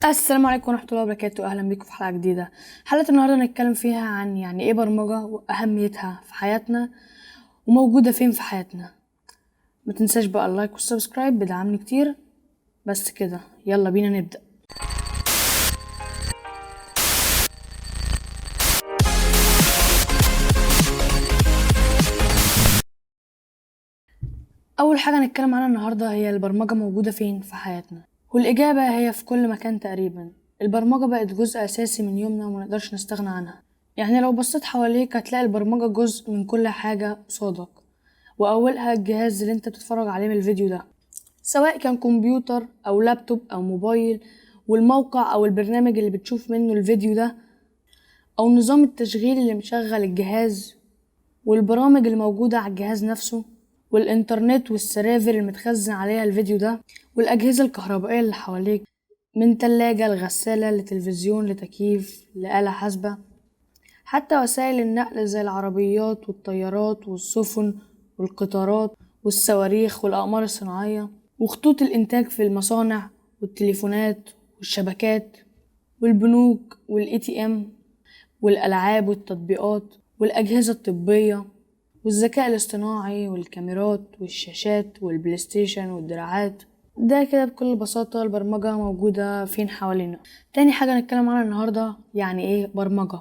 السلام عليكم ورحمة الله وبركاته. أهلا بيكم في حلقة جديدة. حلقة النهاردة هنتكلم فيها عن يعني إيه برمجة وأهميتها في حياتنا وموجودة فين في حياتنا. ما تنساش بقى ال like وال subscribe، بيدعمني كتير. بس كده يلا بينا نبدأ. أول حاجة هنتكلم عنها النهاردة هي البرمجة موجودة فين في حياتنا، والإجابة هي في كل مكان تقريبا. البرمجة بقت جزء أساسي من يومنا وما نقدرش نستغنى عنها. يعني لو بصيت حواليك هتلاقي البرمجة جزء من كل حاجة قصادك، وأولها الجهاز اللي انت بتتفرج عليه من الفيديو ده، سواء كان كمبيوتر أو لابتوب أو موبايل، والموقع أو البرنامج اللي بتشوف منه الفيديو ده، أو نظام التشغيل اللي مشغل الجهاز، والبرامج اللي موجودة على الجهاز نفسه، والإنترنت وال server اللي متخزن عليها الفيديو ده، والأجهزة الكهربائية اللي حواليك، من تلاجة لغسالة لتلفزيون لتكييف لآلة حاسبة، حتى وسائل النقل زي العربيات والطيارات والسفن والقطارات والصواريخ والأقمار الصناعية، وخطوط الإنتاج في المصانع والتليفونات والشبكات والبنوك وال ATM والألعاب والتطبيقات والأجهزة الطبية والذكاء الاصطناعي والكاميرات والشاشات والبلاي ستيشن والدراعات. ده كده بكل بساطة البرمجة موجودة فين حوالينا. تاني حاجة نتكلم عنها النهاردة يعني ايه برمجة.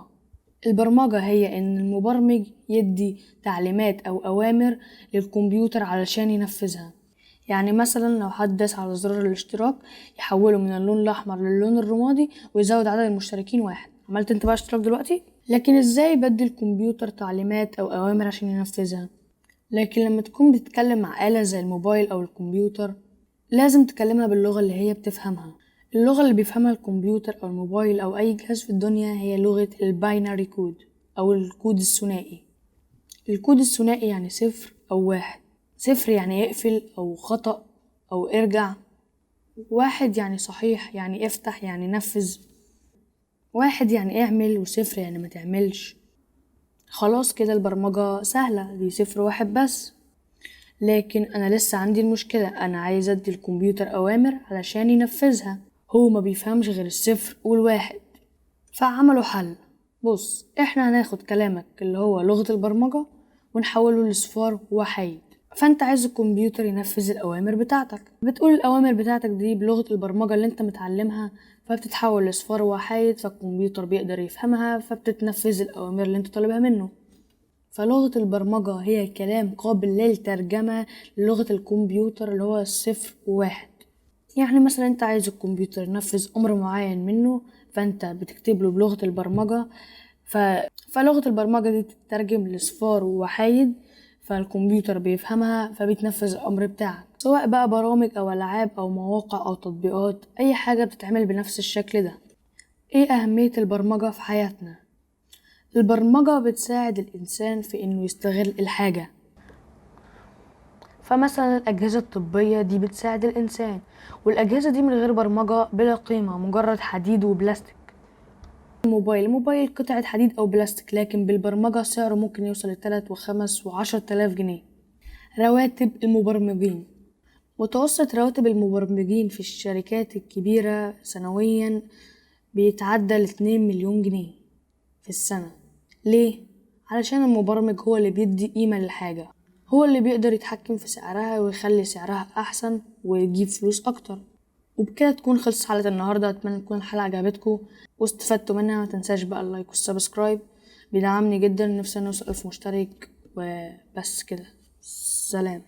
البرمجة هي ان المبرمج يدي تعليمات او اوامر للكمبيوتر علشان ينفذها. يعني مثلا لو حد داس على زرار الاشتراك يحوله من اللون الاحمر للون الرمادي ويزود عدد المشتركين 1. عملت انت بقى اشتراك دلوقتي؟ لكن ازاي بدي الكمبيوتر تعليمات او اوامر عشان ينفذها؟ لكن لما تكون بتتكلم مع آلة زي الموبايل او الكمبيوتر لازم تكلمها باللغة اللي هي بتفهمها. اللغة اللي بيفهمها الكمبيوتر او الموبايل او اي جهاز في الدنيا هي لغة ال binary code او الكود الثنائي. الكود الثنائي يعني 0 او 1. 0 يعني اقفل او خطأ او ارجع، 1 يعني صحيح يعني افتح يعني نفذ، 1 يعني اعمل، و0 يعني ما تعملش. خلاص كده البرمجة سهلة، دي 0 و1 بس. لكن انا لسه عندي المشكلة، انا عايز ادي الكمبيوتر اوامر علشان ينفذها، هو ما بيفهمش غير 0 وال1. فعملوا حل. بص، احنا هناخد كلامك اللي هو لغة البرمجة ونحوله لصفار وحيد. فانت عايز الكمبيوتر ينفذ الاوامر بتاعتك، بتقول الاوامر بتاعتك دي بلغة البرمجة اللي انت متعلمها، فبتتحول لصفار وحيد، فالكمبيوتر بيقدر يفهمها، فبتتنفذ الاوامر اللي انت طالبها منه. فلغة البرمجة هي كلام قابل للترجمة للغة الكمبيوتر اللي هو 0 و1. يعني مثلا انت عايز الكمبيوتر ينفذ امر معين منه، فانت بتكتب له بلغة البرمجة، فلغة البرمجة دي تترجم لصفار وحيد، فالكمبيوتر بيفهمها فبيتنفذ الامر بتاعك. سواء بقى برامج او العاب او مواقع او تطبيقات، اي حاجة بتتعمل بنفس الشكل ده. ايه اهمية البرمجة في حياتنا؟ البرمجة بتساعد الانسان في انه يستغل الحاجة. فمثلا الاجهزة الطبية دي بتساعد الانسان، والاجهزة دي من غير برمجة بلا قيمة، مجرد حديد وبلاستيك. الموبايل قطعة حديد أو بلاستيك، لكن بالبرمجة سعره ممكن يوصل ل3 و5 و10,000 جنيه. رواتب المبرمجين. متوسط رواتب المبرمجين في الشركات الكبيرة سنويا بيتعدى 2 مليون جنيه في السنة. ليه؟ علشان المبرمج هو اللي بيدي قيمة للحاجة، هو اللي بيقدر يتحكم في سعرها ويخلي سعرها أحسن ويجيب فلوس أكتر. وبكده تكون خلصت حلقة النهاردة. أتمنى تكون الحلقة عجبتكم واستفدتوا منها. ما تنساش بقى ال like وال subscribe، بيدعمني جدا. نفسي نوصل 1000 مشترك. وبس كده، سلام.